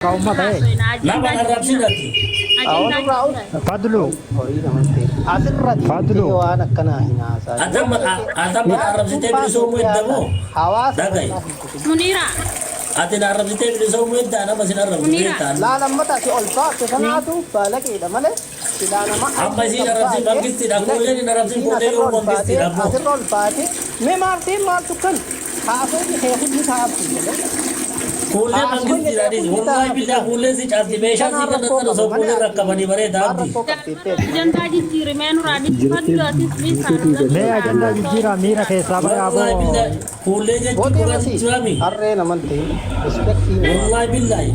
Ka uummata ee. Nama Ajandaa arrabsin jijjiira. ati. Ajandaa Awwa jijjiira. Fadlu. Horii nama ta'e. Asirra Fadlu. deemtee waan akkanaa hin haasa'in. Atamma arrabsitee bilisoomuu eddamoo? Hawaasa Dhaga'i. bal'aa hin tuqin. Muniira. Ati na arrabsitee bilisoomuu eddaa nama sin arrabsu Munira. beektaa? Laalammata ati ol baafte sanaatu baalaqeedha malee silaa nama Amma isiin arrabsin mangistiidha. Kuuleen hin arrabsin kuuleen yoo mangistiidha ammoo. Asirra ol baate mee maaltiin maaltu kan haasofni kee hundi taa'absi jedhe. Kuuleen mangistiidha dhiisi. Wallaahi billaa kuuleen si caalti. Meeshaa si kan sana osoo kuuleen rakkabanii bareeda abdi. Rakkoo qabdi Ajandaa jijjiiri mee nuraa dhis fadlu atis dhiisaa. Mee ajandaa jijjiiraa miira keessaa bayaa Wallaahi boo. billaa kuulee jechuun Bootee dhugaa masi sitti harree naman ta'e respectii namaa. Wallaahi billaahi.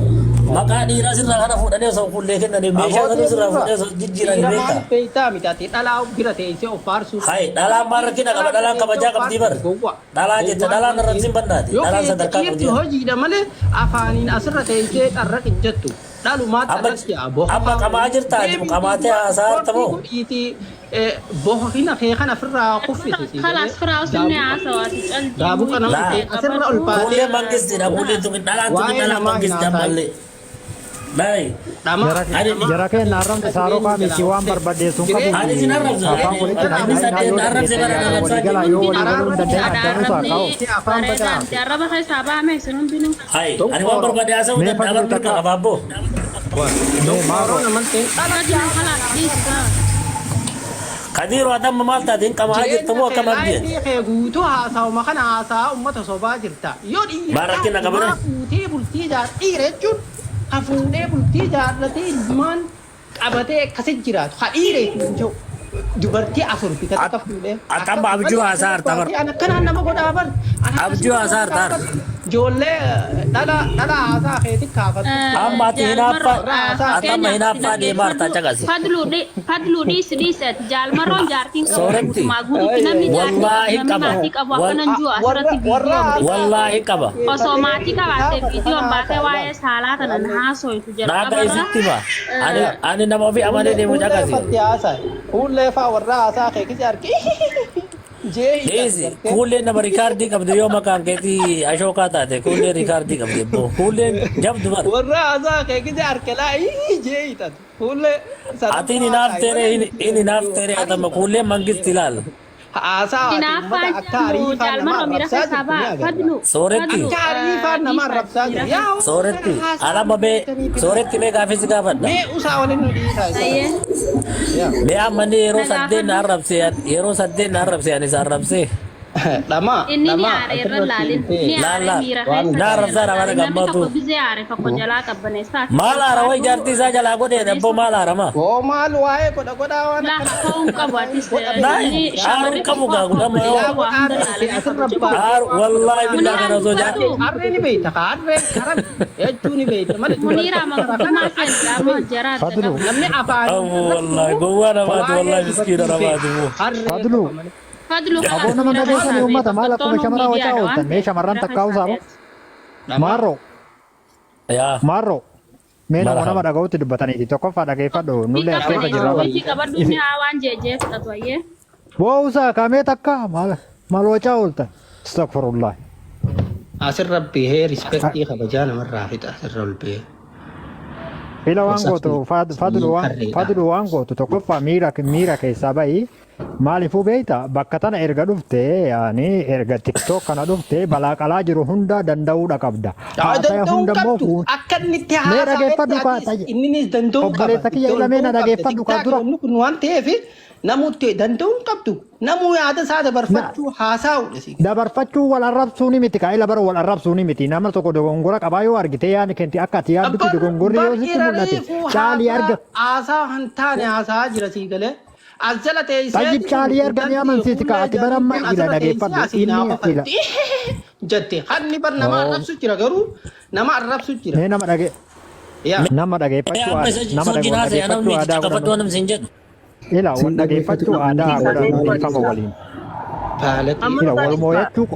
Maqaa dhiiraa sirraa kana fuudhanii osoo kuullee kennanii meeshaa sana sirraa fuudhanii osoo jijjiiranii Dhiira beektaa? maaliif beektaa miti ati dhalaa bira teessee of faarsuu. Hai, dhalaan maal rakkina qaba? Dhalaan kabajaa qabdi bar. Dhalaa jette dhalaan arrabsiin bannaati. Yoo Dhalaan sadarkaa dhiirti qabdi. hojiidha malee afaaniin asirra teessee xarra qijjattu. Dhalumaa Amma xarra jaa boha. amma qamaa jirta ati qamaatee haasaa jirta moo? Bohina kee kana ofirraa kuffise. Kalaas firaa usinni haasawaati calji. Daabuqa nama Laa. ta'e asirra ol baatee Kuullee mangistiidha. Kuullee tun dhalaan tun Waa'ee dhalaan namaa hin mangisti ammallee. Dai. dhama. Jara keenya arrabni saaroo qaamiti waan barbadeessuun qabu. Ani sin arrabsa. Afaan walitti Ani sadeen arrabse bara walii arrabsaa galaa jiru. yoo walii galuu hin dandeenye addaanuu isaa kaa'u. Bareedaa miti arraba keessaa baame isin hundinuu. Hai, ani waan barbaade haasa'uu Mee danda'a fadlu bar mirga takka. qaba abboo. Mee maaroo. Fadlu kalaas dhiisaa. Kadiiroo atamma maal taate hin qamaa jirtu moo akkam abdi? Jireenya kee guutuu haasawuma kana haasaa uummata sobaa jirta. Yoo Maal rakkina qaba ree? fuutee bultii jaar dhiira jechuun ha fuudhee bultii jaarratee ilmaan qabatee akkasi jiraatu. Ha dhiira jechuun jiru. Dubartii afur bitatee akka fuudhee. Atamma abjuu haasaa harta bar. An akkanaan nama godhaa bar. Abjuu haasaa harta har. Ijoollee dhala dhala haasaa keetti kaafatu. Amma ati hinaaffaa atamma hinaaffaa deemaa harta caqasi. Fadlu dhiisi dhiisi ati jaalmarroon jaartiin qabu Sooretti. guutumaa guututti namni jaartii qabu Wallaahi namni qaba. maatii qabu akkanan jiru asirratti viidiyoon bahe. Wallaahi qaba. Osoo maatii qabaattee viidiyoon baatee waa'ee saalaa tanan haasoytu Naaga jalqabarra. isitti hima. Ani ani nama ofii amanee deemu caqasi. Fuullee haasaa. Fuullee faa warra haasaa kee kisi argi. Jee Dhiisi kuulleen nama rikaardii qabdu yoo maqaan keetii ashookaa taate kuulleen rikaardii qabdi ebboo kuulleen jabdu bar. Warra haasaa kee kisi arge laa jee hidhatu. Fuullee Atiin hinaafteere inni hinaafteere atama kuulleen mangisti ilaal. Haasaa ati Hinaaffaan uummata akka jedhamu ariifaan nama jaalmarroo miira arrabsaa keessaa jirtu ni ba'a. agarra. Fadlu. Sooretti. Fadlu. Akka ariifaan nama arrabsaa jiru. Yaa Sooretti alama mee sooretti mee gaafii si gaafadha. Mee usaa waliin nu dhiisaa isa. Ayyee. Yaa. Mee amma inni yeroo Na saddeen na gaafadhu. arrabse yeroo saddeen na arrabse ani isa arrabse. Dhama. Inni ni Dhama. aare irra laalin. Ni Laal aare laal. miira Waan keessa Na arrabsaa jira. nama Namni gammatu. tokko gizee aare tokko jalaa qabbaneessaa. Maal aara wayi jaartii isaa jalaa godhee abboo maal aarama? Oo maal waa'ee godha godhaa waan Laa akkana. ta'uu hin qabu atis. Naay aaruu qabu gaa gudama yoo. Waa hunda laalanii Asirra kabajamu. baatee Aaru wallaahi billaa kana osoo Muniraan jaartii. Harree ni beekta kaa harreen karan jechuu ni beekta malee Muniira manguddummaa seensaa amma jaraa adda Fadlu. qaba. namni afaan Abbo wallaahi gowwaa namaati wallaahi miskiina namaati immoo. Fadlu. Fadlu Aboo kalaas nama miira dhageessanii keessaa uummata maal akkuma bahe. shamaraa wacaa miidiyaadha ooltan waan mee shamarran miira takkaa'u keessaa saabo. bahe. Maarroo. Yaa. Maarroo. Mee nama Marhaba. nama dhaga'utti dubbataniiti tokkoffaa dhageeffadhu nullee as keessa jirra bar. Ofii qabadhu inni haa waan jeejee fudhatu ayyee. Woo usaa kamee takka maal maal wacaa ooltan. Astaghfirullah. Asirra bihee respectii kabajaa namarraa fixa asirra ol bihee. Ila waan gootu fadlu waan Harreedha. fadlu waan gootu tokkoffaa miira miira keessaa bahi maaliifuu beekta bakka tana erga dhufte yaani erga tiktok kana dhufte balaa qalaa jiru hunda danda'uudha qabda. Haasaya Danda'uu hunda immoo qabdu akka inni itti Mee dhageeffadhu kaa haasawetti inninis danda'uu qaba. Obboleessa kiyya ilamee na dhageeffadhu kaa dura. Inni kun waan ta'eef namuutti danda'uu hin qabdu. Namuu yaada isaa dabarfachuu haasa'uudha si. Dabarfachuu wal arrabsuu ni miti kaa ila bara wal arrabsuu ni miti nama tokko dogongora qabaa yoo argite yaani kenti akka ati yaaddutti dogongorri yoo sitti mul'ate caalii arga. Haasaa hin taane haasaa jira sii galee. As jala teessee. Tayyib caalii argamee amansiisi kaa ati bara amma ila dhageeffadhu inni ila. Jette hanni bar nama arrabsu jira garuu nama arrabsu jira. Mee nama dhage Yaa. nama Mee dhageeffachuu amma aadaa isa nama wajjin haasa'e dhageeffachuu namni aadaa caqafadhu godhanu. waan namni sin jedhu. Ila wal dhageeffachuu aadaa godhanu dhiifama waliin. Baalaqii. Ila wal mooyachuu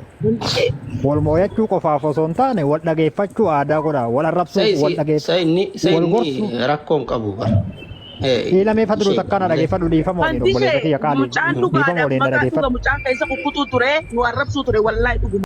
wal mooyachuu qofaaf osoo hin taane wal dhageeffachuu aadaa godha wal arrabsuu wal dhageeffachuu Sayni wal gorsuu. sayni rakkoon qabu bar. Ila mee fadlu takkaana dhageeffadhu dhiifama waliin obboleessa Wanti kiyya qaalii mucaan dhiifama dhugaadhaan waliin na maqaa dhuga dhageeffadhu. mucaan keessa kukkutuu ture nu arrabsuu ture wallaahi dhuguma.